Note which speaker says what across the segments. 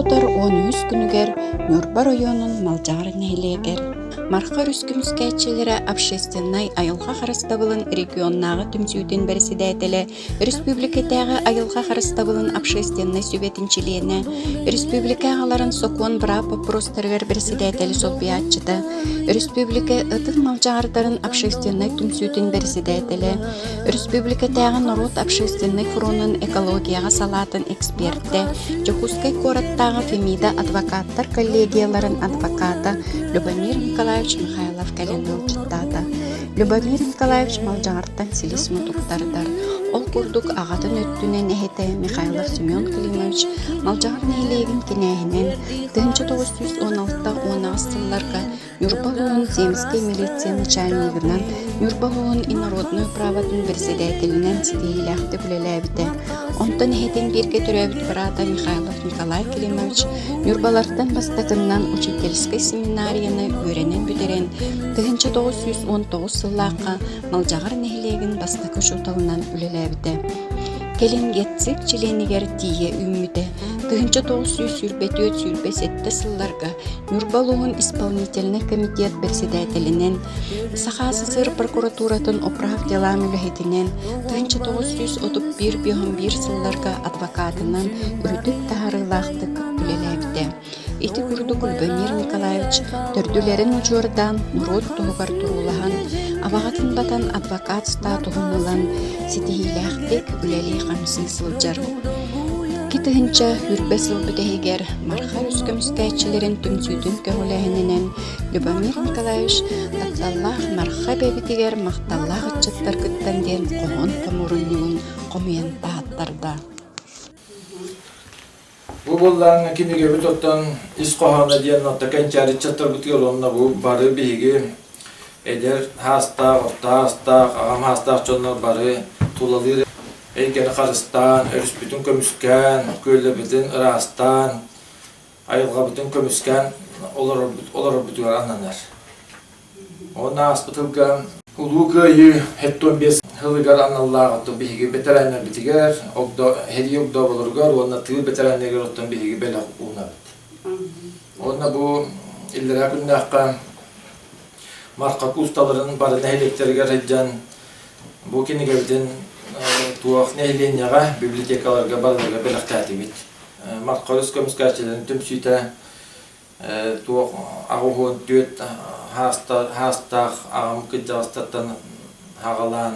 Speaker 1: Тутар 13 күнүгэр Ньурба оройуонун Малдьаҕар нэһилиэгэр Марха өрүс көмүскээччилэрэ общественнай айылҕа харыстабылын регионнааҕы түмсүүтүн бэрэссэдээтэлэ, өрөспүүбүлүкэтээҕи айылҕа харыстабылын общественнай сүбэтин чилиэнэ, өрөспүүбүлүкэ аҕаларын сокуон-быраап боппуруостарыгар бэрэссэдээтэли солбуйааччыта, өрөспүүбүлүкэ Ытык Малдьаҕардарын общественнай түмсүүтүн бэрэссэдээтэлэ, Өрөспүүбүлүкэтээҕи норуот общественнай фронун экологияҕа салаатын экспертэ, Дьокуускай куораттааҕы Фемида адвокаттар коллегияларын адвоката Любомир Николаевич Михайлов кэлэн ыалдьыттаата. Любомир Николаевич Малдьаҕартан силис мутуктардар. Ол курдук аҕатын өттүнэн эһэтэ Михайлов Семен Климович Малдьаҕар нэһилиэгин кинээһинэн 1916-18 сылларга Ньурба улууһун земскэй милиция начальнигынан, Ньурба улууһун инороднай управатын бэрэссэдээтэлинэн ситиһиилээхтик үлэлээбитэ. Онтон эһэтин бииргэ төрөөбүт быраата Михайлов Николай Климович Ньурбалартан бастакыннан учительскай семинарияны үөрэнэн бүтэрэн, 1919 сыллаахха Малдьаҕар нэһилиэгин бастакы учууталынан үлэлээбитэ. Кэлин ГЕЦИК чилиэнигэр тиийэ үүммүтэ. 1924-27 сылларга Ньурба улууһун исполнительнай комитет бэрэссэдээтэлинэн, Саха СССР прокуратуратын управ делам үлэһитинэн, 1931-51 сылларга адвокатынан үрдүк таһаарыылаахтык үлэлээбитэ. Ити курдук Любомир Николаевич төрдүлэрин удьуордаан норуот туһугар туруулаһан, абаҕатын батан адвокат статуһун ылан, ситиһиилээхтик үлэлии-хамсыы сылдьар. 2020 сыл бүтэһигэр Марха өрүс көмүскээччилэрин түмсүүтүн көҕүлээһининэн Любомир Николаевич тапталлаах Марха эбэбитигэр махталлаах ыччаттаргыттан диэн хоһоон хомуурунньугун хомуйан таһааттарда.
Speaker 2: Бу буоллаҕына кинигэбит оттон ис хоһооно диэн отто кэнчээри ыччаттарбытыгар уонна бу бары биһиги эдэр саастаах, орто саастаах, аҕам саастаах дьоннор бары тулалыыр эйгэни харыстаан, өрүспүтүн көмүскээн, күөллэрбитин ыраастаан, айылҕабытын көмүскээн олорорбутугар ананар. Уонна ааспыт сылга Улуу Кыайыы 75 сылыгар аналлаах оттон биһиги бэтэрээннэрбитигэр, сэрии огдооболоругар уонна тыыл бэтэрээннэригэр оттон биһиги бэлэх уунабыт. Уонна бу иллэрээ күннээххэ Марха куусталарын бары нэһилиэктэригэр сылдьан бу кинигэбитин туох нэһилиэнньэҕэ, библиотекаларга барыларыгар бэлэхтээтибит. Марха өрүс көмүскээччилэрин түмсүүтэ туох 84 хаастаах аҕам кырдьаҕастартан аҕалаан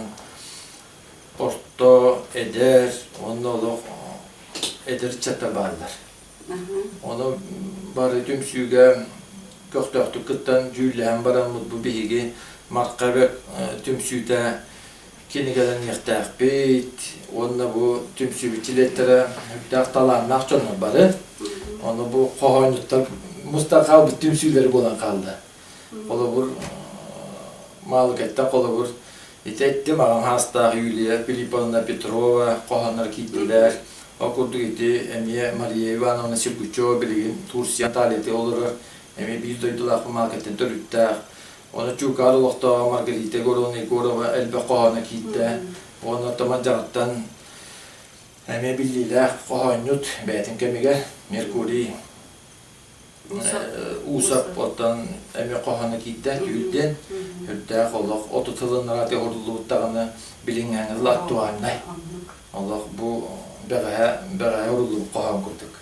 Speaker 2: орто, эдэр уонна олох эдэр ыччаттар бааллар. Ону бары түмсүүгэ көхтөөхтүк кыттан дьүүллэһэн бараммыт бу биһиги Марха түмсүүтэ кинигэлэниэхтээхпит уонна бу түмсүүбүт чилиэттэрэ сүрдээх талааннаах дьоннор бары. Ону бу хоһоонньуттар мустан хаалбыт түмсүүлэри буолан хаалла. Холобур, Маалыкайттан холобур, ити эттим аҕам хаастаах Юлия Филипповна Петрова хоһооннор киирдилэр. Ол курдук ити эмиэ Мария Ивановна Сергучева билигин Турция Анталиятыгар олорор, эмиэ биир дойдулаах Маалыкайттан төрүттээх. Ону Чуукаар олохтооҕо Маргарита Егоровна Егорова элбэх хоһооно киирдэ. Уонна Томан эмиэ биллиилээх хоһоонньут бэйэтин кэмигэр Меркурий Уусап оттон эмиэ хоһооно киирдэ түүл диэн үрдээх олох отут сылыннара уһуллубут даҕаны билиҥҥээҥи тыл актуальнай олох бу бэҕэһээ бэҕэһээ уруллубут хоһоон курдук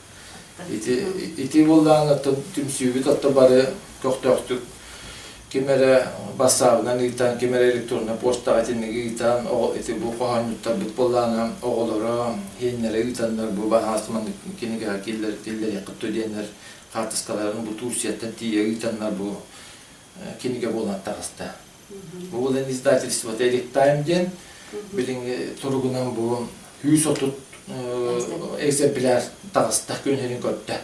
Speaker 2: Ити ити буоллаҕына оттон түмсүүбүт оттон бары көхтөөхтүк ким эрэ бассаабынан ыытан, ким эрэ электроннай почтаҕа итинник ыытан, ити бу хоһоонньуттарбыт буоллаҕына оҕолоро, сиэннэрэ ыытаннар бу баһаас маннык кинигэҕэ киллэриэххит дуо диэннэр хаартыскаларын бу Турцияттан тиийэ ыытаннар бу кинигэ буолан таҕыста. Бу буолан издательствота Эрик диэн билиҥҥи туругунан бу 130 экземпляр таҕыста күн сирин көрдө.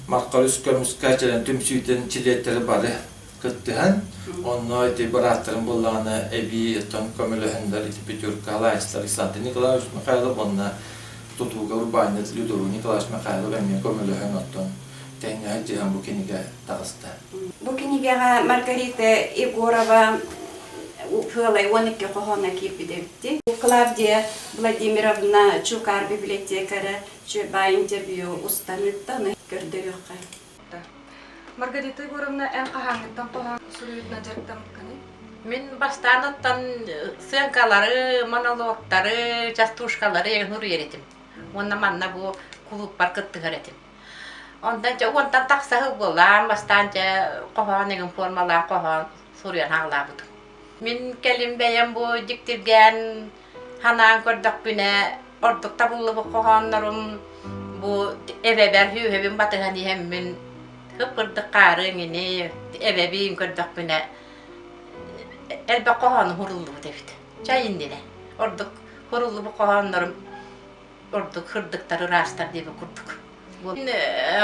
Speaker 2: Маркарыс көмүскэ түмсүүтүн чилиэттэрэ бары кыттыһан, онно ити бырааттарым буоллаҕына эбии оттон көмөлөһөннөр ити пятерка Александр Александр Николаевич Михайлов уонна тутууга урбаанньыт Людовик Николаевич Михайлов эмиэ көмөлөһөн оттон тэҥҥэ сылдьыһан бу кинигэ таҕыста.
Speaker 1: Бу кинигэҕэ Маргарита Егорова Фыалай 12 хоһооно киирбит эбитти. Клавдия Владимировна Чукар библиотекара баай интервью устан ыытта, ону көрдөрүөххэ.
Speaker 3: Маргарита Егоровна, эн хаһааҥҥыттан хоһоон суруйуутунан дьарыктаммыккыный?
Speaker 4: Мин бастаан оттон сыаҥкалары, монологтары, частушкалары суруйар этим. Уонна манна бу кулууппар кыттыһар этим. Онтон дьэ уонтан тахса сыл буоллаан, бастаан дьэ хоһоон эҥин формалаах хоһоон суруйан хаалаабытым. Мин кэлин бэйэм бу дьиктиргээн санаан көрдөхпүнэ, ордук табыллыбыт хоһооннорум бу эбэбэр үөһэбин батыһан иһэммин кып-кырдык хаары эҥини эбэбин көрдөхпүнэ элбэх хоһоону суруллубут эбит. Чай иннинэ ордук суруллубут хоһооннорум ордук сырдыктар ыраастар диэбит курдук.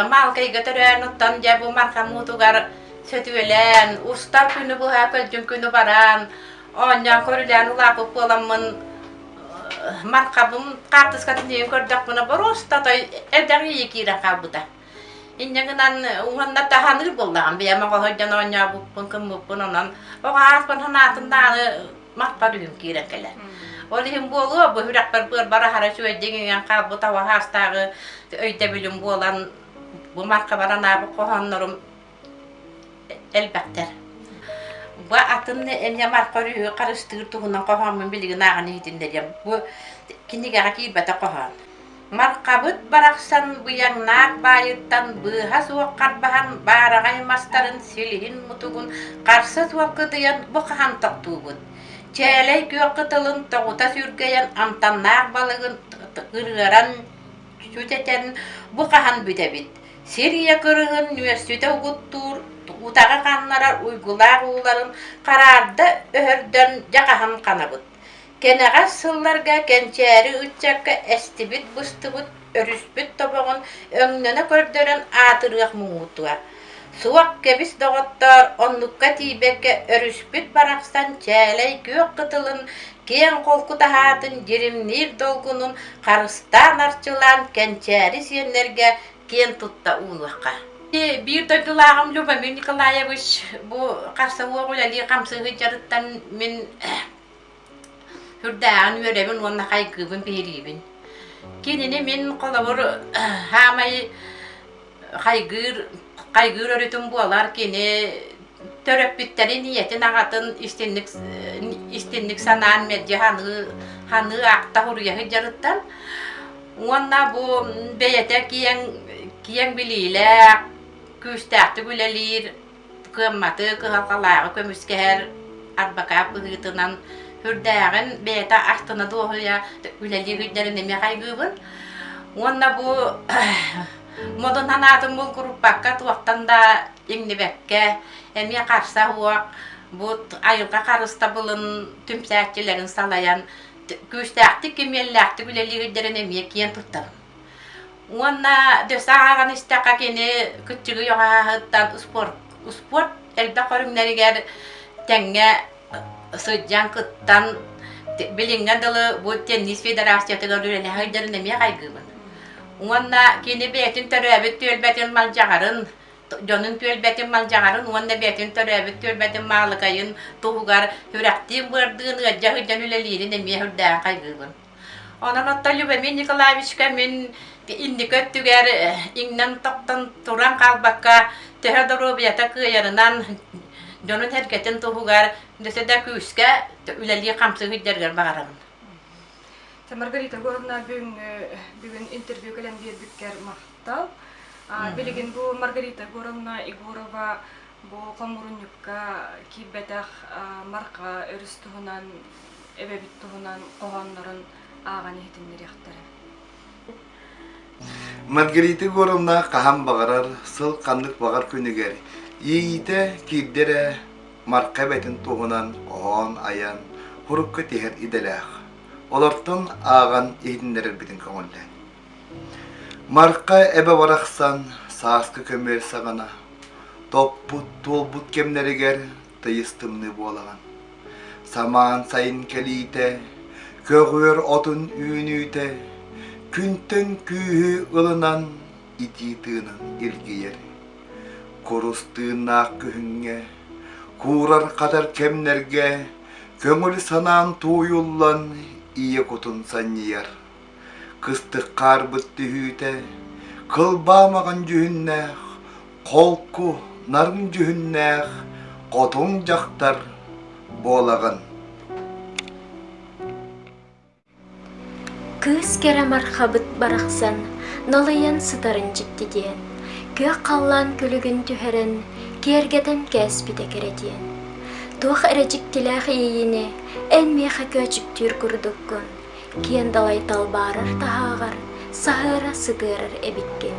Speaker 4: Маалкайга төрөөн оттон дьэ бу Марха муутугар сөтүөлээн, устар күнү быһа көлдьүн күнү бараан, оонньоон көрүлээн улааппыт буоламмын Мархабым хаартыскатын иһин көрдөхпүнэ боруоста той элбэх ийи киирэн хаалбыта. Инньэ гынан уонна таһаныыр буоллаҕым бэйэм оҕо сылдьан оонньообуппун, кыммыппын онон оҕо ааспын санаатын даҕаны махпар үһүм киирэн кэлэр. Ол иһин буолуо, бу үрэхпэр быарбар аһара үчүгэйдик иҥэн хаалбыт ауа саастааҕы өйдөбүлүм буолан, бу маркабар анаабыт хоһооннорум элбэхтэр. Бу атын эмиэ марка өрүһү харыстыыр туһунан хоһооммун билигин ааҕан иһитиннэриэм. Бу кинигэҕэ киирбэтэх хоһоон. Мархабыт барахсан быйаҥнаах баайыттан быыһа суох харбаһан баараҕай мастарын силиһин-мутугун харса суох кытыйан бу хаһан тохтуубут? Чээлэй күөх кытылын тоҕута сүргэйэн амтаннаах балыгын ырыаран сүтэтэн бу хаһан бүтэбит? Сир ийэ кырыһын нүөссүтэ угуттуур, утаҕы ханнарар уйгулаах ууларын хараарда өһөрдөн дьэ хаһан ханабыт? Кэнэҕэс сылларга кэнчээри ыччакка эстибит-быстыбыт өрүспүт тобоҕун өҥнөнө көрдөрөн аатырыах муҥутуга. Суох кэбис доҕоттоор, оннукка тиийбэккэ өрүспүт барахсан чээлэй күөх кытылын, киэҥ холку таһаатын дьиримниир долгунун харыстаан арчылаан кэнчээри сиэннэргэ киэн тутта уунуохха. Биир дойдулааҕым Любомир Николаевич бу харса уох үлэлии хамсыы сылдьарыттан мин Сүрдээҕин үөрэбин уонна хайгыыбын, биһириибин. Кинини мин холобур хаамай хайгыыр хайгыыр өрүтүм буолар кини төрөппүттэрин ийэтин аҕатын истинник истинник санаан мэлдьи ханыы ханыы аахта суруйа сылдьарыттан уонна бу бэйэтэ киэҥ киэҥ билиилээх күүстээхтик үлэлиир кыамматы, кыһалҕалааҕы көмүскэһэр адвокат быһыытынан сүрдээҕин бэйэтэ астына дуоһуйа үлэлии сылдьарын эмиэ хайгыыбын. Уонна бу модун санаатын булгуруппакка туохтан да иҥнибэккэ эмиэ харса суох бу айылҕа харыстабылын түмсээччилэрин салайан күүстээхтик кимиэллээхтик үлэлии сылдьарын эмиэ киэн туттабын. Уонна дөссө ааҕан истэххэ кини кыччыгый оҕоһааһыттан успуорт успуорт элбэх көрүҥнэригэр тэҥҥэ сылдьан кыттан билиҥҥэ дылы бу теннис федерациятыгар үлэлэһэ сылдьарын эмиэ хайгыыбын. Уонна кини бэйэтин төрөөбүт түөлбэтин малдьаҕарын, дьонун түөлбэтин малдьаҕарын уонна бэйэтин төрөөбүт түөлбэтин маалыкайын туһугар сүрэхтиин-быардыын ыалдьа сылдьан үлэлиирин эмиэ сүрдээҕин хайгыыбын. Онон оттон Любомир Николаевичка мин инники өттүгэр иҥнэн-тохтон туран хаалбакка, төһө доруобуйата кыайарынан дьонун-сэргэтин туһугар өссө да күүскэ үлэлии-хамсыы сылдьарыгар баҕарабын.
Speaker 3: Маргарита Егоровна бүгүҥҥү бүгүн интервью кэлэн биэрбиккэр махтал. Билигин бу Маргарита Егоровна Егорова бу хомурунньукка киирбэтэх Марха өрүс туһунан эбэбит туһунан хоһооннорун ааҕан иһитиннэриэхтэрэ.
Speaker 5: Маргарита Егоровна хаһан баҕарар сыл ханнык баҕар күнүгэр иэйиитэ киирдэ эрэ Марха эбэтин туһунан хоһоон айан сурукка тиһэр идэлээх. Олортон ааҕан иһитиннэрэрбитин көҥүллээн. Марха эбэ барахсан сааскы көмүөл саҕана топпут, туолбут кэмнэригэр тыйыс тымныы буолаҕын. Самаан сайын кэлиитэ, көҕүөр отун үүнүүтэ, күнтэн күүһү ылынан итии тыынын илгийэр. Курус тыыннаах күһүҥҥэ, куурар-хатар кэмнэргэ. Көҥүл санаан тууйуллан ийэ кутун санньыйар. Кыстык хаарбыт түһүүтэ, кылбаа маҕан дьүһүннээх, холку нарын дьүһүннээх хотун дьахтар буолаҕын.
Speaker 6: Кыыс кэрэ Мархабыт барахсан налыйан сытарын дьиктитиэн, күөх халлаан күлүгүн түһэрэн, киэргэтэн кээспитэ кэрэтиэн. Туох эрэ дьиктилээх иэйиини эн миэхэ көөчүктүүр курдуккун, киэн далай талбаарар таһааҕар саһыара сытыарар эбиккин.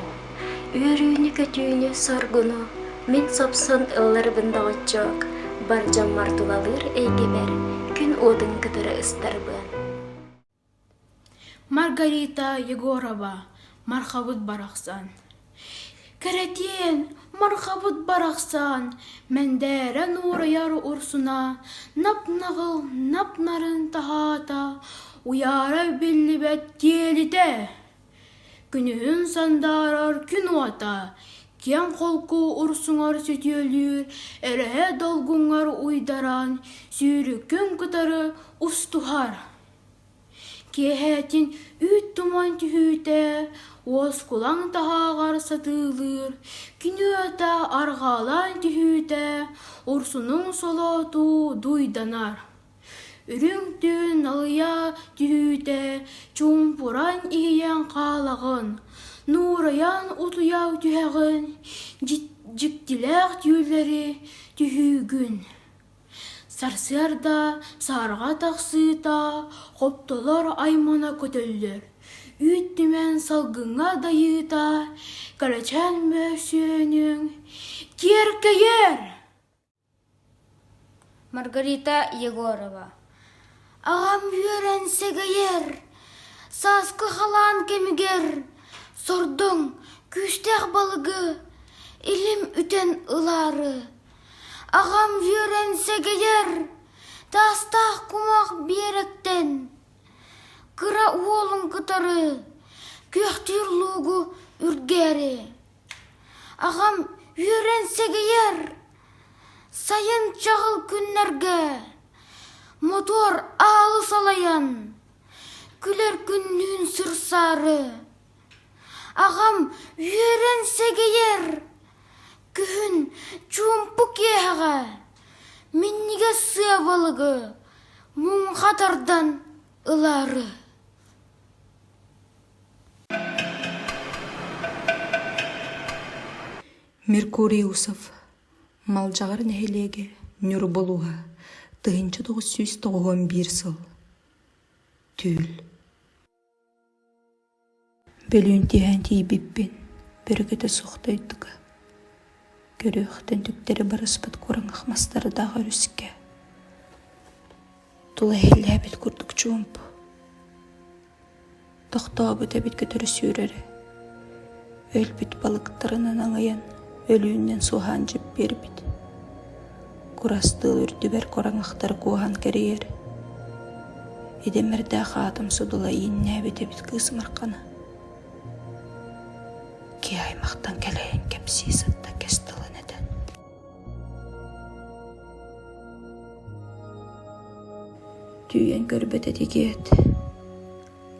Speaker 6: Үөрүүнү-көтүүнү, соргуну мин сопсон ылларбын доҕоччуок, бар дьоммор тулалыыр эйгэбэр күн уотун кытары ыстарбын.
Speaker 7: Маргарита Егорова Мархабыт барахсан Кэрэтиэн, Мархабыт барахсан, мэндээрэ нуурайар урсуна, нап-наҕыл, нап-нарын таһаата, уйаара биллибэт киэлитэ. Күнүһүн сандаарар күн уота, киэҥ холку урсуҥар сөтүөлүүр, эрэһэ долгуҥҥар уйдаран, сүүрүккүн кытары устуһар. Киэһэтин үүт туман түһүүтэ, уоскулаҥ таһааҕар сатыылыыр, күн уота арҕаалаан түһүүтэ, урсунуҥ солоотуу дуйданар. Үрүҥ түүн налыйа түһүүтэ, чуумпуран иһийэн хаалаҕын, нуурайан утуйа түһэҕин, дьиктилээх түүллэри түһүүгүн. Сарсыарда саарга тахсыыта хоптолор аймана көтөллөр, үүт түмэн салгыҥҥа дайыыта, кэрэчээн мөссүөнүҥ киэркэйэр!
Speaker 8: Маргарита Егорова Аҕам үөрэн сэгэйэр, сааскы халаан кэмигэр сордоҥ күүстээх балыгы илим үтэн ылаары. Аҕам үөрэн сэгэйэр, таастаах кумах биэрэктэн кыра уолун кытары күөхтүүр луугу үргээри. Аҕам үөрэн сэгэйэр, сайын чаҕыл күннэргэ мотуор аалы салайан, күлэр күннүүн сырсаары. Аҕам үөрэн сэгэйэр, күһүн чуумпу киэһэҕэ минньигэс сыа балыгы муҥха тардан ылаары.
Speaker 9: Меркурий Усов, Малдьаҕар нэһилиэгэ, Ньурба улууһа, 1991 сыл. Түүл Бөлүүн түһээн тиийбиппин, бөрүкүтэ суох дойдуга, көрүөхтэн түктэри барыспыт кураҥах мастардаах өрүскэ, тула иһиллээбит курдук чуумпу Тохтообут эбит көтөрү сүүрэрэ, өлбүт балыктарынан аҥайан, өлүүннэн суоһаан дьиппиэрбит. Курас тыал үрдүбэр кураҥахтары куоһан кэрийэр. Идэмэрдээх аатым содула ииннээбит эбит кыыс Мархана. Киһи аймахтан кэлэйэн кэпсии сытта кэс тылын этэн. Түүйэн көрбөт этигиэт,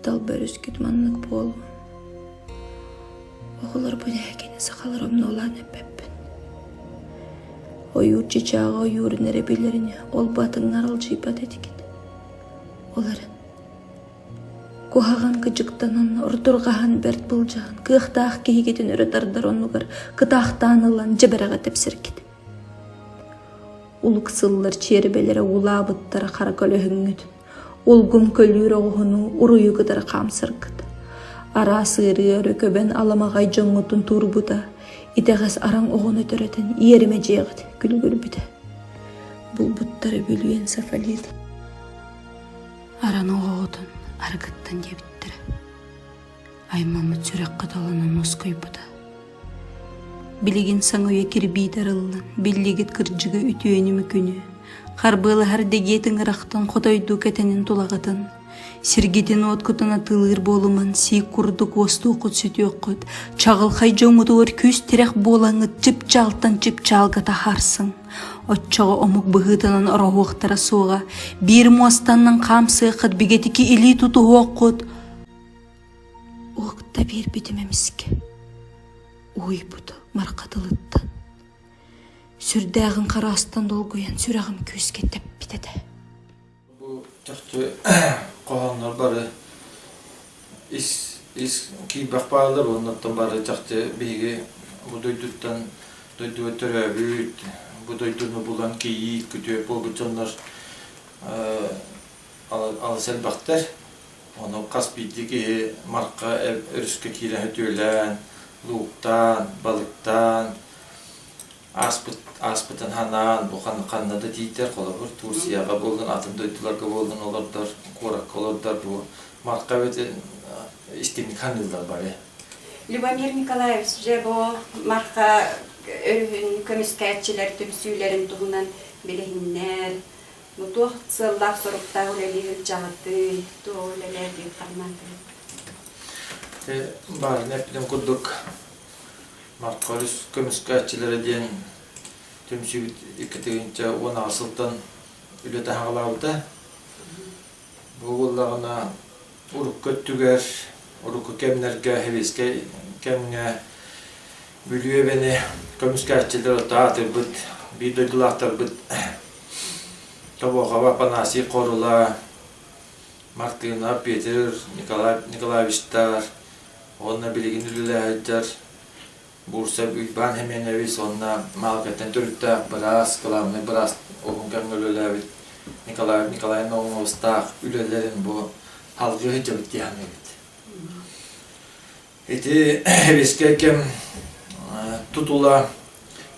Speaker 9: талба өрүскүт маннык буолуон. Оҕолорбун эһэкини сахалар омнуолаан эппэппин. Ойуур чычааҕа ойуурун эрэ билэрин ол батыҥҥа аралдьыйбат этигит. Ол эрэн Куһаҕан кыдьыктанан, ордурҕаһан бэрт былдьаһан, кыахтаах киһигитин өрө тардар оннугар кытаахтаан ылан дьэбэрэҕэ тэпсэргит. Улук сыллар чиэрбэлэрэ уулаабыттара хара көлөһүҥҥүт, улгум көлүүр оҕуһунуу уруйу кытары хаамсаргыт. Араас ыарыы өрө көбөн аламаҕай дьоҥҥутун туурбута, итэҕэс араҥ оҕону төрөтөн иэримэ дьиэҕит күлүгүрбүтэ. Булбуттара бүлүөн сафалит. Аран оҕоҕутун арыгыттан диэбиттэрэ. Аймаммыт сүрэххэ таланан уоскуйбута. Билигин саҥа үйэ кирбиитэ арыллан, биллигит кырдьыгы үтүөнү-мүкүнү, харбыалаһар дэгиэ тыҥырахтан хотойдуу кэтэнин тулаҕытын, Сиргитин-уоткутун атыылыыр буолуман, сиик курдук уостуоххут сүтүөххүт, чаҕылхай дьоҥҥутугар күүс-тирэх буолаҥҥыт чыпчаалтан чыпчаалга таһаарсыҥ. Оччоҕо омук быһыытынан ороһуохтара суоҕа, биир муостаннан хаамсыаххыт, бигэтики илии тутуһуоххут. Уокта биэрбитим эмискэ, уһуйбут марха тылыттан. Сүрдээҕин хараастан долгуйан сүрэҕим күүскэ тэппит этэ.
Speaker 2: Бу чахчы хоһооннор бары ис ис киирбэх бааллар уонна оттон бары чахчы биһиги бу дойдуттан дойдуга төрөөбүт, бу дойдуну булан кийиит, күтүөт буолбут дьоннор алыс элбэхтэр. Ону хас биирдии киһи Марха өрүскэ киирэн сөтүөлээн, лууктаан, балыктаан, ааспыт ааспытын санаан бу ханна да тиийдэр холобур Турцияҕа буоллун атын дойдуларга буоллун олордор куоракка олордор бу Марха эбэтин истиҥник саныыллар бары.
Speaker 1: Любомир Николаевич дьэ бу Марха өрүһүн көмүскээччилэр түмсүүлэрин туһунан билиһиннэр бу туох сыаллаах-соруктаах үлэлии сылдьаҕытый туох үлэлээтигит хармаатыгыт
Speaker 2: Баарын эппитим курдук Марха өрүс көмүскээччилэрэ диэн түмсүүбүт 2018 сылтан үлэ таһаҕалаабыта. Бу буоллаҕына урукку өттүгэр, урукку кэмнэргэ, сэбиэскэй кэмҥэ Бүлүү эбэни көмүскээччилэр отто аатырбыт биир дойдулаахтарбыт Тобуохаба Афанасий Хорула, Мартынов Петр Николай Николаевичтар уонна билигин үлэлээһиттэр Бурцев Уйбаан Семенович уонна Маалыкайтан төрүттээх быраас, кылаабынай быраас уһун кэмҥэ үлэлээбит Николай Николай Наумовичтаах үлэлэрин бу салгыы сылдьабыт дии саныыбыт. Ити эбискэй кэм тутула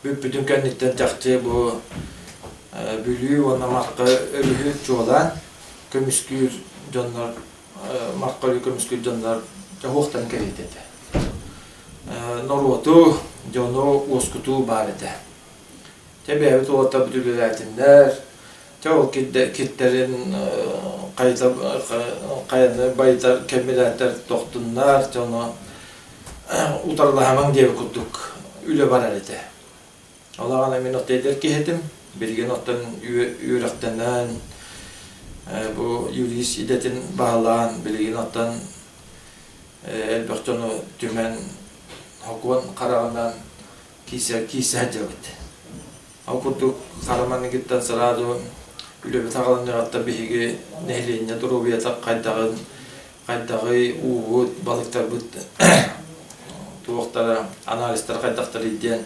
Speaker 2: бүппүтүн кэнниттэн чахчы бу Бүлүү уонна Марха өрүһү чуолаан көмүскүүр дьоннор Марха өрүһү көмүскүүр дьоннор дьоһуохтарын кэриэтэ этэ. Норуоту, дьону уоскутуу баар этэ. Чэ бэйэбит уолаттарбыт үлэлээтиннэр, Чэ ол киттэрин хайаны байытар кэмбинээттэр тохтуннар, чэ ону утарылаһамаҥ диэбит курдук үлэ барар этэ. Ол аҕана мин оттон эдэр киһи этим. Билигин оттон үөрэхтэнэн бу юрист идэтин баһылаан билигин оттон элбэх дьону түмэн сокуон хараҕынан киирсэ сылдьабыт. Ол курдук хара маныгыттан сразу үлэбит аҕалыныаҕыттан биһиги нэһилиэнньэ доруобуйата хайдаҕын, хайдаҕый, уубут, балыктарбыт туохтара, анализтара хайдахтарый диэн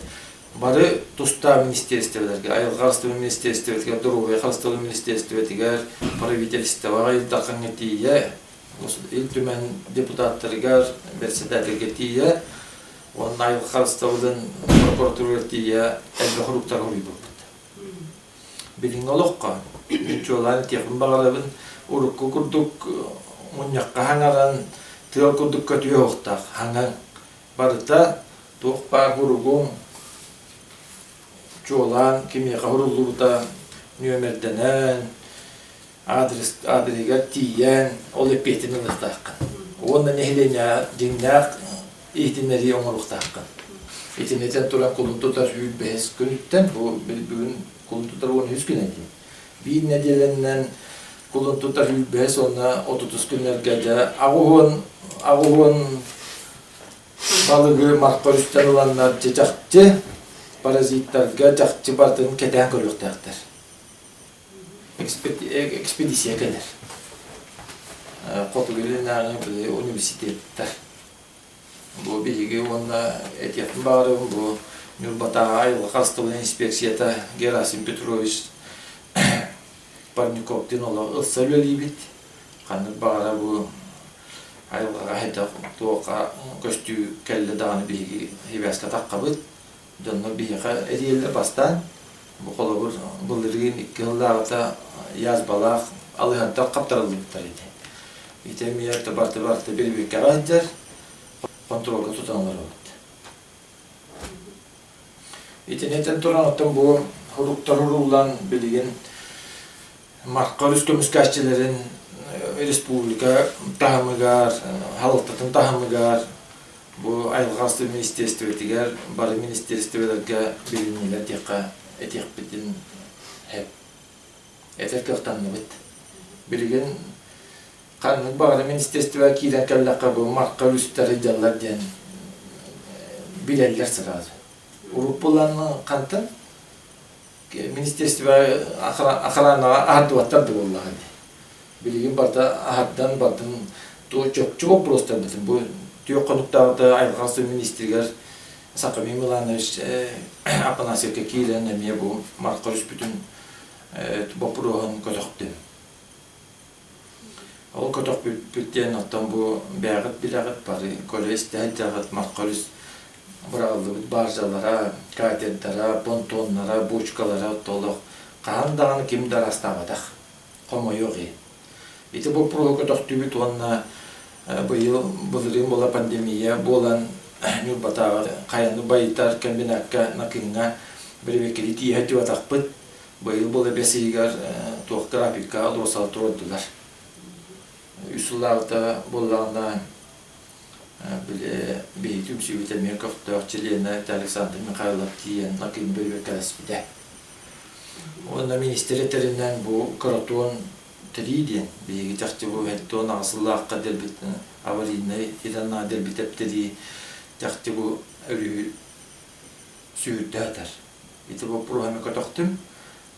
Speaker 2: бары тустаах министиэристибэлэргэ, айылҕа харыстабылын министиэристибэтигэр, доруобуйа харыстабылын министиэристибэтигэр, правительствоҕа Ил Дархаҥҥа тиийэ, Ил Түмэн депутаттарыгар, бэрэссэдээтэлгэ тиийэ уонна айылҕа харыстабылын прокуратурыгар тиийэ элбэх уруктары уруйбуппут. Билиҥҥи олоххо мин чуолаан этиэхпин баҕарабын, урукку курдук мунньахха хаҥаран, тыал курдук көтүө уохтаах хаҥаҥ. Барыта туох баар уругуҥ чуолаан кимиэхэ уруллубута нүөмэрдэнэн, адрес адрегар тиийэн ол эппиэтин ылыахтааххын. Уонна нэһилиэнньэҕэ дьиҥнээх иһитиннэрии оҥоруохтааххын. Итини этэн туран кулун тутар 25 күнүттэн, бу бүгүн кулун тутар 13 күнэ дии. Биир нэдиэлэннэн кулун тутар 25 уонна 30 күннэргэ дьэ аҕуһуон аҕуһуон балыгы марха өрүстэн ыланнар дьэ чахчы паразиттарга чахчы барытын кэтээн көрүөхтээхтэр. Экспедиция кэлэр. Хотугу Илиннээҕи университеттар. Бу биһиги уонна этиэхпин баҕарабын бу Ньурбатааҕы айылҕа харыстабылын инспекцията Герасим Петрович Парниковтыын олох ылса үлэлиибит. Ханнык баҕара бу айылҕаҕа хайдах туохха көстүү кэллэ даҕаны биһиги сибээскэ таххабыт. Дьоннор биһиэхэ эрийэллэр бастаан. Бу холобур былырыын икки сыллааҕыта язбалаах алыһардар хаптарыллыбыттар ити. Ити эмиэ барыта-барыта бирибиэккэҕэ сылдьар, хонтуруолга тутан олоробут. Итини этэн туран оттон бу уруктар урууллан билигин Марха өрүс көмүскээччилэрин республика таһымыгар, халалтатын таһымыгар, бу айылҕа министиэристибэтигэр, бары министиэристибэлэргэ билиннилэр диэххэ этиэхпитин сөп. Этэр кыахтанныбыт. Билигин ханнык баҕарар министиэристибэҕэ киирэн кэллэххэ бу марка үстэр сылдьаллар диэн билэллэр сразу. Урут булан хантан министерство охранаҕа аһардыбаттар да буоллаҕа дии. Билигин барыта аһардан бардын чопчу боппуруостарбытын бу түөх хонуктааҕыта айылҕа сыл министригэр Сахамин Миланович Апанасьевка киирэн эмиэ бу марка түспүтүн боппуруоһун көтөхтүм. Ол көтөхпүппүт диэн оттон бу бэйэҕит билэҕит бары көрө-истэ сылдьаҕыт Марха өрүс быраҕыллыбыт баржалара, катердара, понтоннара, бочкалара олох хаһан даҕаны ким да араастаабатах. Хомойуох иһин. Ити боппуруоһу көтөхтүбүт уонна быйыл былырыын буола пандемия буолан Ньурбатааҕы хайаны байытар комбинакка Накыҥҥа бэрэбиэркэлии тиийэ сылдьыбатахпыт. Быйыл буола бэс ыйыгар туох графикка олуосала туруордулар. Үс сыллааҕыта буоллаҕына били биһиги түмсүүбүт эмиэ көхтөөх чилиэнэ Александр Михайлов тиийэн Накыын бөрүөккэлэспитэ. Уонна министр этэринэн бу Кротон тирии диэн биһиги чахчы бу 78 сыллаахха дэлбит аварийнай иданаа дэлбит эптэрии чахчы бу өрүһү сүһүрдэ сытар. Ити боппуруоһу эмэ көтөхтүм.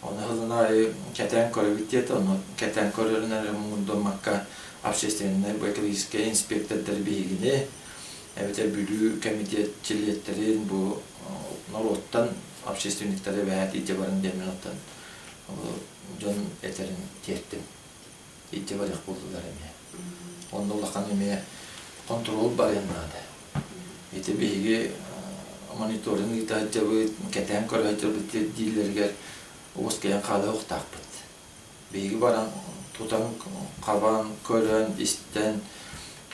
Speaker 2: Ону сылын аайы кэтээн көрөбүт диэтэ. Ону кэтээн көрөрүнэн эрэ муҥурдаммакка общественнай экологическай инспектордары биһигини эбэтэр Бүлүү комитет чилиэттэрин бу норуоттан общественниктары эбэһээт илдьэ баран диэммин оттон дьон этэрин тиэртим. Илдьэ барыах буоллулар эмиэ. Онно улахан эмиэ хонтуруол барыан наада. Ити биһиги мониторинг ыыта сылдьабыт, кэтээн көрө сылдьабыт дииллэригэр уоскайан хаалыахтаахпыт. Биһиги баран тутан, хабан, көрөн, истэн,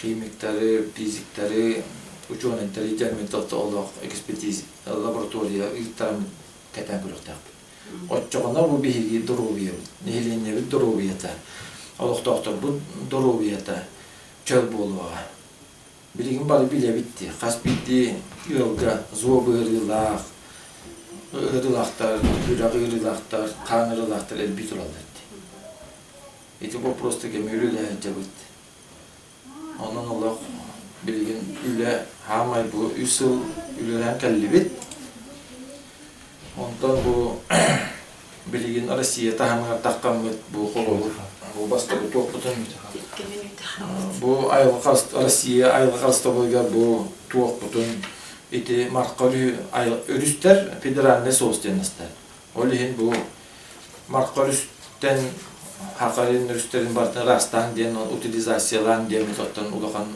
Speaker 2: химиктары, физиктары, учуонайдары дьэммит олох экспертиза лаборатория ыыттаран кэтээн көрүөхтээхпит. Оччоҕуна бу биһиги доруобуйабыт, нэһилиэнньэбит доруобуйата, олохтоохторбут доруобуйата чөл буолуоҕа. Билигин бары билэбит дии, хас биирдии ыалга зоб ыарыылаах, ыарыылаахтар, сүрэх ыарыылаахтар, хаан ыарыылаахтар элбии тураллар дии. Ити боппуруоста кэми үлэлэһэ сылдьабыт. Онон олох билигин үлэ хаамай бу үс сыл үлэлээн кэллибит. Онтон бу билигин Россия таһымыгар таххаммыт бу холобур бу бастакы туохпутун бу айылҕа Россия айылҕа харыстабылыгар бу туохпутун ити Марха өрүстэр федеральный собственностар. Ол иһин бу Марха өрүстэн Хахарин өрүстэрин барытын ыраастаан диэн утилизациялаан диэммит оттон улахан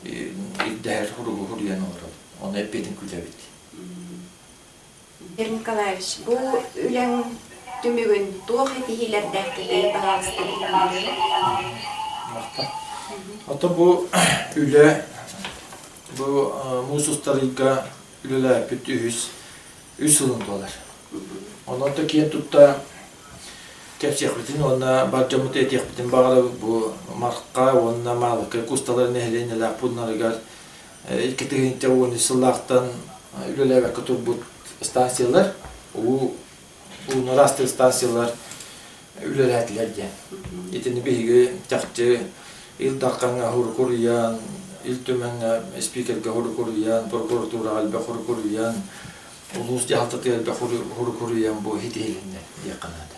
Speaker 2: ирдэһэр хуругу хуруйан олоробут. Ону эппиэтин күүтэбит.
Speaker 1: Петр Николаевич, бу үлэҥ түмүгүн туох этиһиилэрдээхтитэй баһаалыста билиһиннэрэ?
Speaker 2: Ото бу үлэ бу муус устар ыйга үлэлээппит үһүс үс сылын туолар. Онон да киэн тутта кэпсиэхпитин уонна бар дьоммуту этиэхпитин баҕарабыт бу Марха уонна Маалыкай кусталар нэһилиэнньэлээх пууннарыгар 2013 сыллаахтан үлэлээбэккэ турбут станциялар, уу ууну ыраастыыр станциялар үлэлээтилэр диэн. Итини биһиги чахчы Ил Дархаҥҥа хурукуруйан, Ил Түмэҥҥэ спикергэ хурукуруйан, прокуратураҕа элбэх хурукуруйан, улуус дьаһалтатыгар элбэх хурукуруйан бу ситиһилиннэ диэххэ наада.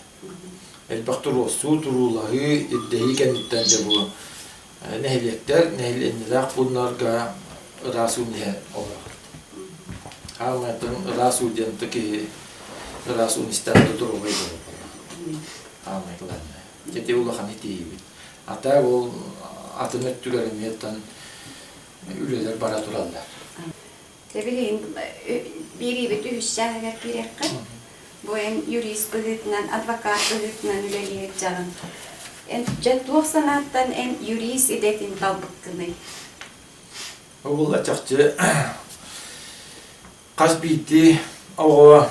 Speaker 2: Элбэх туруорсуу, туруулаһыы, ирдэһии кэнниттэн дьэ бу нэһилиэктэр нэһилиэнньэлээх пууннарга ыраас уу иһэ олорор. Хаалмайтан ыраас уу диэн киһи ыраас ууну истэн да доруобай буолар. Хаалмай кылаанна. Ити улахан итиибит. Ата ол атын өттүгэр эмиэ үлэлэр бара тураллар.
Speaker 1: Дьэ билигин биэриибит үһүс чааһыгар киириэххэ. Бу эн юрист быһыытынан, адвокат быһыытынан үлэлии сылдьаҕын. Эн дьэ туох санааттан эн юрист идэтин талбыккыный?
Speaker 2: Ол чахчы хас биирдии оҕо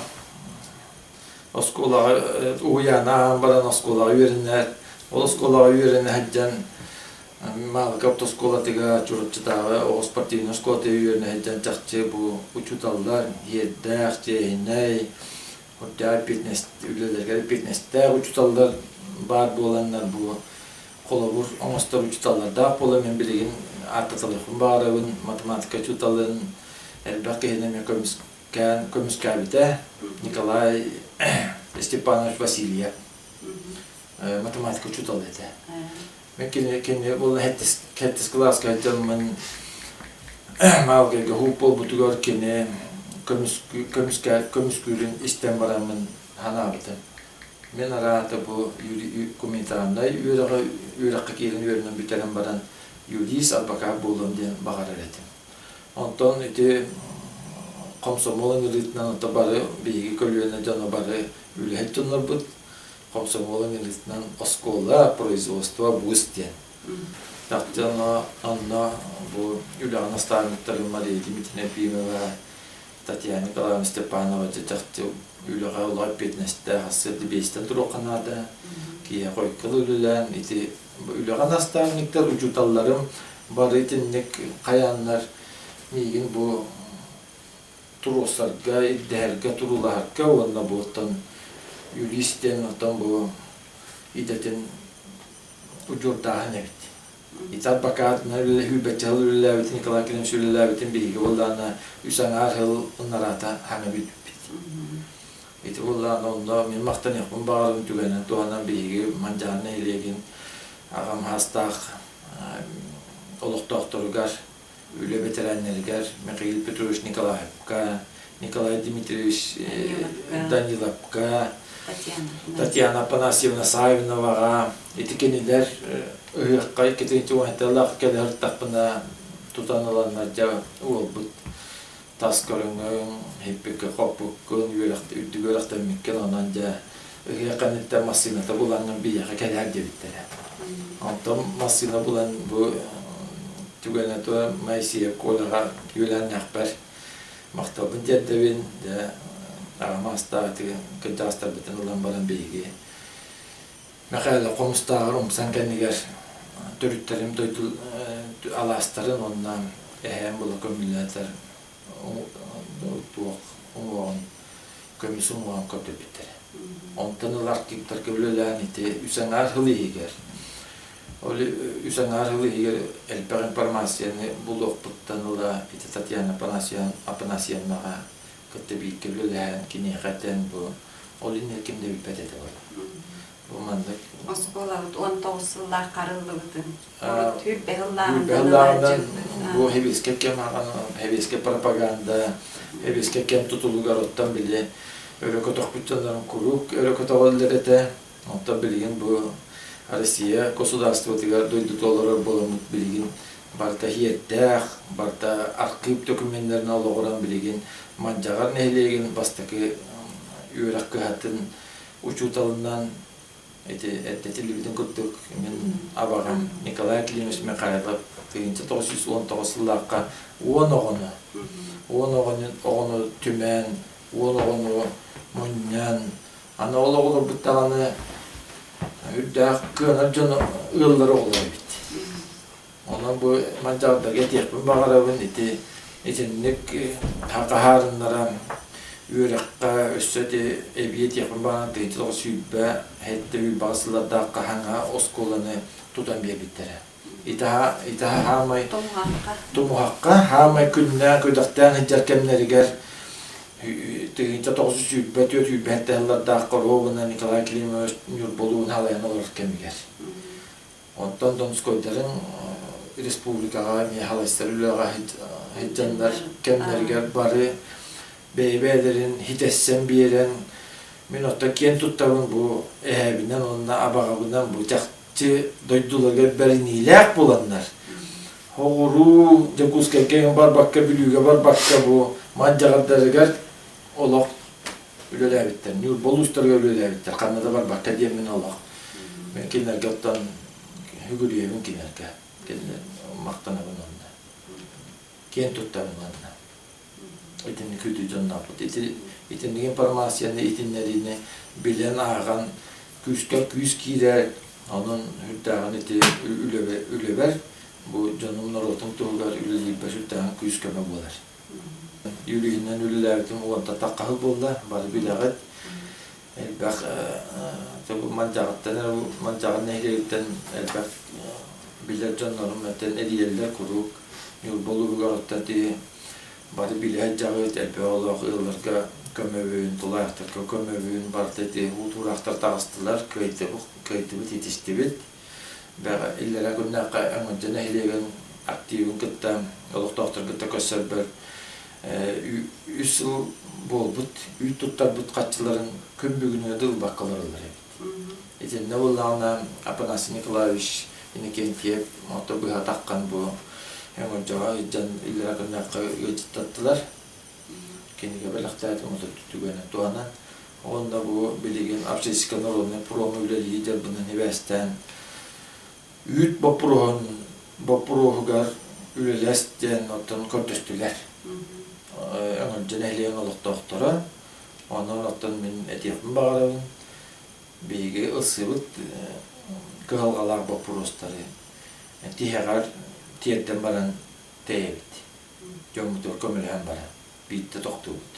Speaker 2: оскуолаҕа уһуйаана ааһан баран оскуолаҕа үөрэнэр. Ол оскуолаҕа үөрэнэ сылдьан Маалыкы автоскуолатыгар Чурапчытааҕы оҕо спортивнай оскуолатыгар үөрэнэ сылдьан чахчы бу учууталлар иэрдээх, чиэһинэй, үрдээх эппиэтинэс үлэлэригэр эппиэтинэстээх учууталлар баар буоланнар бу холобур оҥостор учууталлардаах буолан мин билигин ааттаталыахпын баҕарабын математика учууталын элбэх киһини эмиэ көмүскээн көмүскээбитэ Николай Степанович Васильев математика учуутала этэ. Мен кини кини буолла хэттис хэттис кылааска сылдьаммын Маалгайга һууп буолбутугар кини көмүскэ көмүскүүрүн истэн бараммын санаабытым. Мин араата бу гуманитарнай үөрэҕи үөрэххэ киирэн үөрэнэн бүтэрэн баран юрист, адвокат буолуом диэн баҕарар этим. Онтон ити хомсомуол ыҥырыытынан ото бары биһиги көлүөнэ дьоно бары үлэһит дьоннорбут хомсомуол ыҥырыытынан оскуола, производство, вуз диэн. Чахчы онно, онно бу үлэҕэ наставниктарым Мария Дмитриевна Ефимова, Татьяна Николаевна Степанова дьэ чахчы үлэҕэ улахан эппиэтинэстээх ассыыр биэстэн туруохха наада. Киһиэхэ ойкол үлэлээн ити үлэҕэ наставниктар, учууталларым бары итинник хайааннар миигин бу туруорсарга, ирдэһэргэ, туруулаһарга уонна бу оттон юрист диэн оттон бу идэтин удьуордааһын эбит. Ити адвокатынан үлэлэһүүбэччэ сыл үлэлээбитин Николай Кириллович үлэлээбитин биһиги буоллаҕына үс аҥаар сыл ынараата хаҥа бүппүт. Ити буоллаҕына онно мин махтаныахпын баҕарабын түгэнин туһанан биһиги Мандьаан нэһилиэгин аҕам саастаах олохтоохторугар үлэ бэтэрээннэригэр Михаил Петрович Николаевка, Николай Дмитриевич Даниловка, Татьяна Афанасьевна Савиноваҕа ити кинилэр ыһыахха иккитин уонталаах кэлэ сырыттахпына тутан ыланнар дьэ уолбут тас көрүҥүҥ, хиппиккэ-хоппуккун, үрдүк үөрэхтэммиккин онон дьэ ыһыах кэнниттэн массыыната булаҥҥын биһиэхэ кэлээр диэбиттэрэ. Онтон массыына булан бу түгэнэ тура Моисеев Коляҕа үөлээннээхпэр махталбын тиэрдэбин. Дьэ аҕам аастаах кырдьаҕастарбытын ылан баран биһиги Мэхээлэ Хомустааҕар умсан кэннигэр төрүттэрим дойду алаастарын уонна эһээм була көмүллээтэр туох уҥуоҕун көмүс уҥуоҕун көрдөрбүттэрэ. Онтон ыла архивтарга үлэлээн ити үс аҥаар сыл иһигэр ол үс аҥаар сыл иһигэр элбэх информацияны булуохпуттан ыла ити Татьяна Афанасьевнаҕа кытта бииргэ үлэлэһэн киниэхэ этэн бу ол иннинэ ким да билбэт этэ буолла. Бу маннык
Speaker 1: Оскуолабыт 19 сыллаах харыллыбытын, урут сүүрбэ
Speaker 2: сыллааҕынан бу сэбиэскэй кэм аҕан сэбиэскэй пропаганда, сэбиэскэй кэм тутулугар оттон били өрө көтөхпүт дьоннорун куруук өрө көтөҕөллөр этэ. Онтон билигин бу Россия государствотыгар дойдута олорор буоламмыт билигин барыта иһиэрдээх, барыта архыып докуменнарынан олоҕуран билигин Мандьаҕар нэһилиэгин бастакы үөрэх кыһатын учууталынан ити эрдэ этиллибитин курдук мин абаҕам Николай Климович Михайлов 1919 сыллаахха уон оҕону уон оҕону оҕону түмэн уон оҕону мунньан Аны ол оҕолорбут даҕаны үрдээх кыанар дьон ыаллар оҕолор эбит. Онон бу мандьаҕардарга этиэхпин баҕарабын ити итинник хаһаарыннаран үөрэххэ өссө ити эбии этиэхпин баҕаран 1920 сүүрбэ сыллардаах хаһаҥа оскуоланы тутан биэрбиттэрэ. Итаһа итаһа хаамай тумуһахха хаамай күннээн күдэхтээн сылдьар кэмнэригэр 1924 сүүрбэһэттэ сыллардаах Коровина Николай Климович Ньурбалуун халайан олорор кэмигэр. Онтон Донскойдарын республикаҕа эмиэ халайсар үлэҕэ сылдьаннар кэмнэригэр бары бэйэ-бэйэлэрин хитэссэн биэрэн мин оттон киэн туттабын бу эһээбинэн уонна абаҕабынан бу чахчы дойдуларыгар бэриниилээх буоланнар Оҕуруу Дьокуускайга барбакка, Бүлүүгэ барбакка бу мандьаҕардарыгар олох үлэлээбиттэр. Ньурба улуустарыгар үлэлээбиттэр. Ханна да барбакка диэммин олох. Мен кинилэргэ оттон үгүрүйэбин кинилэргэ. Кинилэр махтанабын онно. Киэн туттабын онно. Итинник үтү дьонноохпут. Ити итинник информацияны итиннэриини билэн ааҕан күүскэр күүс киирэр. Онон үрдээҕин ити үлэбэр бу дьонум норуотум туһугар үлэлиирбэр сүрдээҕин күүс-көмө буолар. Юриһинэн үлэлээбитим уонта таххаһы буолла, бары билэҕит. Элбэх Мандьаҕыттан эрэ Мандьаҕын нэһилиэгиттэн элбэх билэр дьоннорум этэн эрийэллэр куруук. Ньурба улууһугар оттон ити бары билэ сылдьаҕыт, элбэх оҕолоох ыалларга көмөбүн, тулаайахтарга көмөбүн, барыта ити уу тураахтар таҕыстылар, кыайдыбыт, итистибит. Иллэрээ күннээххэ Өҥөлдьө нэһилиэгин активын кытта, олохтоохтору кытта көрсөрбөр үс сыл буолбут үүт туттарбыт хаччыларын күн бүгүнүгэр да ылбакка олороллор эбит. Итиннэ буоллаҕына Афанасий Николаевич Иннокентьев ото быһа таххан бу Өҥөлдьөҕө ыйдьан иллэрээ күннээххэ ыалдьыттаттылар. Кинигэ бэлэхтээтим ото түгэнин туһанан. Уонна бу билигин Общественнай народнай промы үлэлии дьарбынан ибээстээн үүт боппуруоһун боппуруоһугар үлэлэс диэн оттон көрдөстүлэр. Өҥөлдьө нэһилиэгин олохтоохторо. Онон оттон мин этиэхпин баҕарабын, биһиги ылсыбыт кыһалҕалаах боппуруостары тиһэҕэр тиэрдэн баран тэйэбит. Дьоммутугар көмөлөһөн баран биирдэ тохтуубут.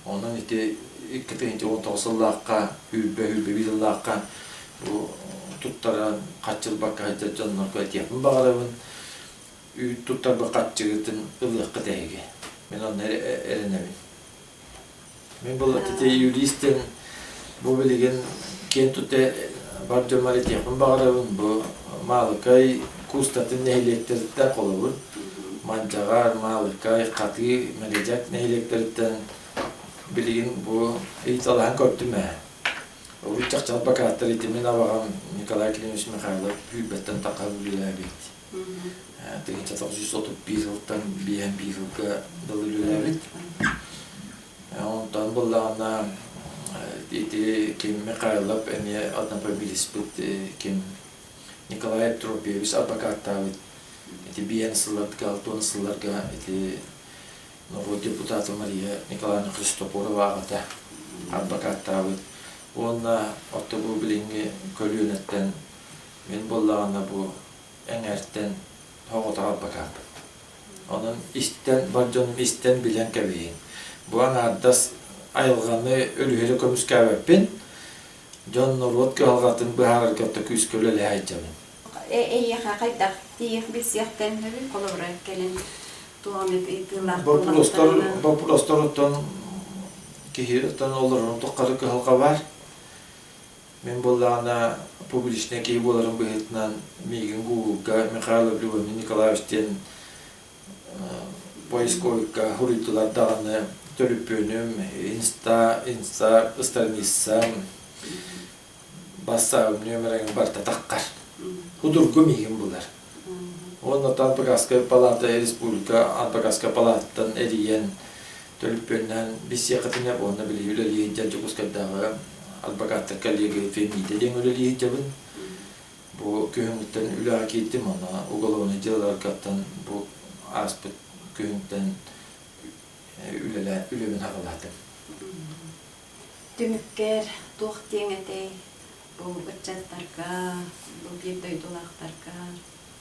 Speaker 2: Онон ити 2019 сыллаахха, 21 сыллаахха бу туттаран хаччылбакка сылдьар дьоннорго этиэхпин баҕарабын. Үүт туттарбыт хаччыгытын ылыаххыт эһиги. Мин онно эрэнэбин. Мин бұл ити юрист диэн бу билигин киэн тутта бар дьоммор этиэхпин баҕарабын. Бу Маалыкай куустатын нэһилиэктэриттэн холобур Мандьаҕар, Маалыкай, Хатыы, Мэгэдьэк нэһилиэктэриттэн билигин бу ыйыталаһан көрдүм ээ. Урут чахчы адвокаттар ити мин абаҕам Николай Климович Михайлов сүүрбэттэн тахха үлэлээбит. 1931 сылтан биэһэн биир сылга дылы үлэлээбит. Онтон буллаҕына ити Ким Михайлов эмиэ однофамилиспыт ким Николай Тропевич адвокаттаабыт. Ити биэн сылларга, алтыан сылларга ити норуот депутата Мария Николаевна Христофорова аҕата адвокаттаабыт. Уонна отто бу билиҥҥи көлүөнэттэн мин буоллаҕына бу эҥээртэн оҕото адвокаппын. Онон истэн, бар дьонум истэн билэн кэбиһиҥ. Бу аҥаардас айылҕаны өрүһүрэ көмүскээбэппин, дьон норуот кыһалҕатын быһаарарга да күүскэ үлэлэһэ сылдьабын.
Speaker 1: Эйиэхэ хайдах тиийэх билсиэхтэн сөбүй холобура кэлин туох эмит ыйытыылаах
Speaker 2: Боппуруостар боппуруостар киһи оттон олорорун тухары кыһалҕа баар. Мин буоллаҕына публичнай киһи буоларым быһыытынан миигин Гуглга Михайлов Любомир Николаевич диэн поисковикка суруйдулар даҕаны төлөпүөнүм, инста, инста страницам, бассаабым нүөмэрин барыта таххар. Судургу миигин булар. Уонна Адвокатская палата республика Адвокатская палататтан эрийэн төлөпүөннээн билсиэххитинэ уонна били үлэлии сылдьар Дьокуускайдааҕы адвокаттар коллегия Фемида диэн үлэлии сылдьабын. Бу күһүҥҥүттэн үлэҕэ киирдим уонна уголовнай дьыалаларгаттан бу ааспыт күһүнтэн үлэлээ үлэбин аҕалаатым.
Speaker 1: Түмүккэр туох диэҥ этэй бу ыччаттарга, бу биир дойдулаахтарга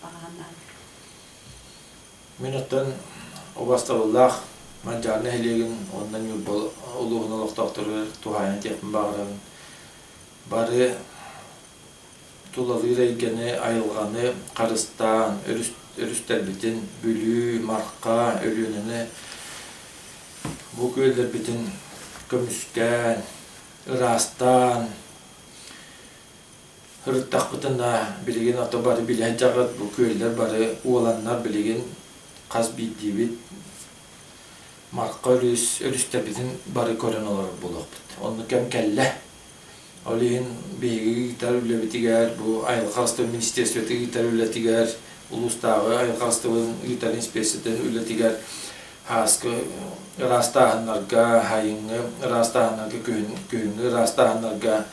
Speaker 1: баҕаһынан?
Speaker 2: Мин оттон убастабыллаах Манчаары нэһилиэгин уонна Ньурба улууһун олохтоохторугар туһаайан этиэхпин баҕарабын. Бары тулалыыр эйгэни, айылҕаны харыстаан, өрүстэрбитин Бүлүү, Марха, Өлүөнэни бу күөллэрбитин көмүскээн, ыраастаан ырыттахпытына билигин ото бары билэ сылдьаҕыт бу күөллэр бары уоланнар билигин хас биирдиибит Марха өрүс өрүстэрбитин бары көрөн олорор буолуохпут. Оннук кэм кэллэ. Ол иһин биһиги ыытар үлэбитигэр, бу айылҕа харыстабыл министерствота ыытар үлэтигэр, улуустааҕы айылҕа харыстабылын ыытар инспекциятын үлэтигэр ааскы ыраастааһыннарга, сайыҥҥы ыраастааһыннарга, күһүн, күһүҥҥү ыраастааһыннарга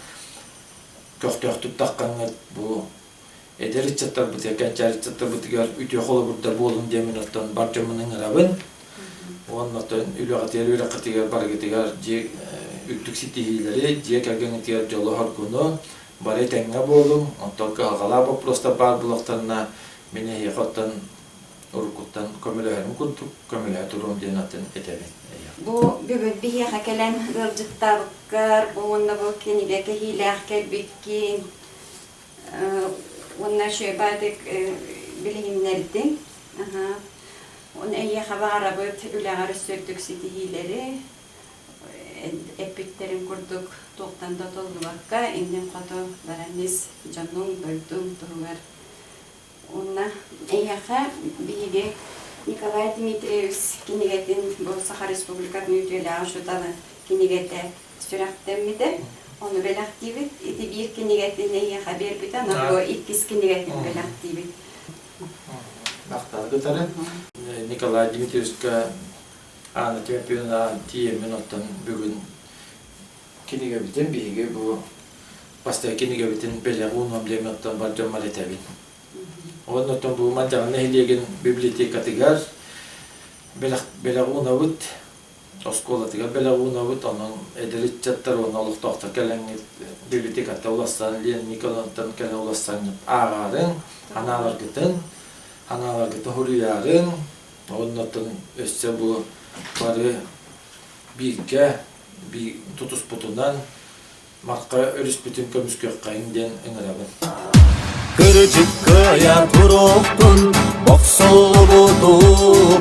Speaker 2: көхтөөхтүк таххаҥҥыт бу эдэр ыччаттарбытыгар, кэнчээри ыччаттарбытыгар үтүө холобурдар буолуҥ диэммин оттон бар дьоммун ыҥырабын. Уонна оттон үлэҕитигэр, үөрэххитигэр барыгытыгар дьиэ үрдүк ситиһиилэри, дьиэ кэргэҥҥитигэр дьолу-соргуну, Бары этэҥҥэ буолуҥ, онтон кыһалҕалаах боппуруостар баар буолуохтарына, мин эһиэхэ оттон уруккуттан көмөлөһөрүм курдук көмөлөһө туруом диэн атын этэбин.
Speaker 1: Бу бүгүн биһиэхэ кэлэн ыалдьыттаабыккар уонна бу кинигэ кэһиилээх кэлбиккин уонна үчүгэй баайдык билиһиннэрдиҥ. Уонна эйиэхэ баҕарабыт үлэҕэр өссө үрдүк ситиһиилэри, эппиттэрин курдук туохтан да толлубакка иннин хоту баран ис дьонуҥ, дойдуҥ туһугар. Уонна эйиэхэ биһиги Николай Дмитриевич кинигэтин бу Саха Республикатын үтүөлээх учуутала кинигэтэ сүрэхтэммитэ. Ону бэлэхтиибит. Ити биир кинигэтин эйиэхэ биэрбитэ, онон бу иккис кинигэтин бэлэхтиибит.
Speaker 2: Махтал кытары. Николай Дмитриевичка Анна Тимофеевна тиийэммин оттон бүгүн кинигэбитин биһиги бу бастакы кинигэбитин бэлэх уунуом диэммин оттон бар дьоммор этэбин. Уонна оттон бу Малдьаҕар нэһилиэгин библиотекатыгар бэлэх, бэлэх уунабыт, оскуолатыгар бэлэх уунабыт, онон эдэр ыччаттар уонна олохтоохтор кэлэҥҥит библиотекаттан уларсан, Лена Николаевнаттан кэлэн уларсаҥҥыт ааҕаарыҥ, анааларгытын, анааларгытын суруйаарыҥ, Оннуттан өссө бу бары бииргэ тутуспутунан Марха өрүспүтүн көмүскүөххэйиҥ диэн ыҥырабын.
Speaker 10: Кырдьык кыайа туруохтун, бохсуллубуту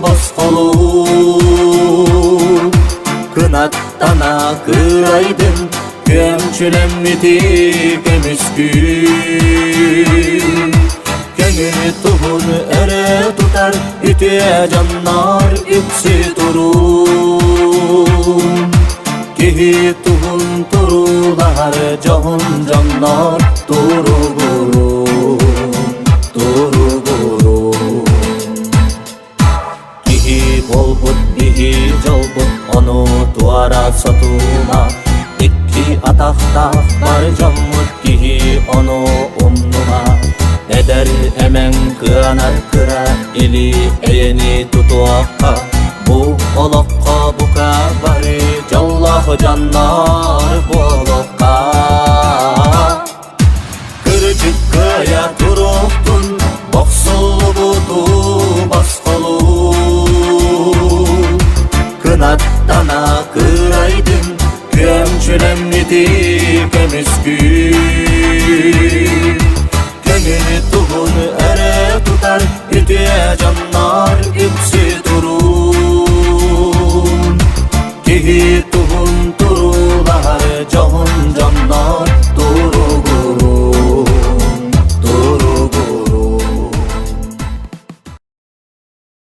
Speaker 10: босхолуу. Кынаттана кыайдын, күөмчүлэммити көмүскүү. Көҥүл туһун өрө тутар үтүө дьоннор үксү туруун. Киһи туһун туруулаһар дьоһун дьоннор туругуруун, туругуруун. Киһи буолбут биһи дьолбут ону туора сотума Икки атахтаах бар дьоммут киһи ону умнума Эдэр эмэҥ кыанар кыра или эйэни тутуохха Бу олоххо бука бары дьоллоох дьоннор буолуохха Кырдьык кыайа туруохтун, бохсуллубуту босхолуу. Кынаттана кыайдын, күөмчүлэммити көмүскүү. Көҥүл туһун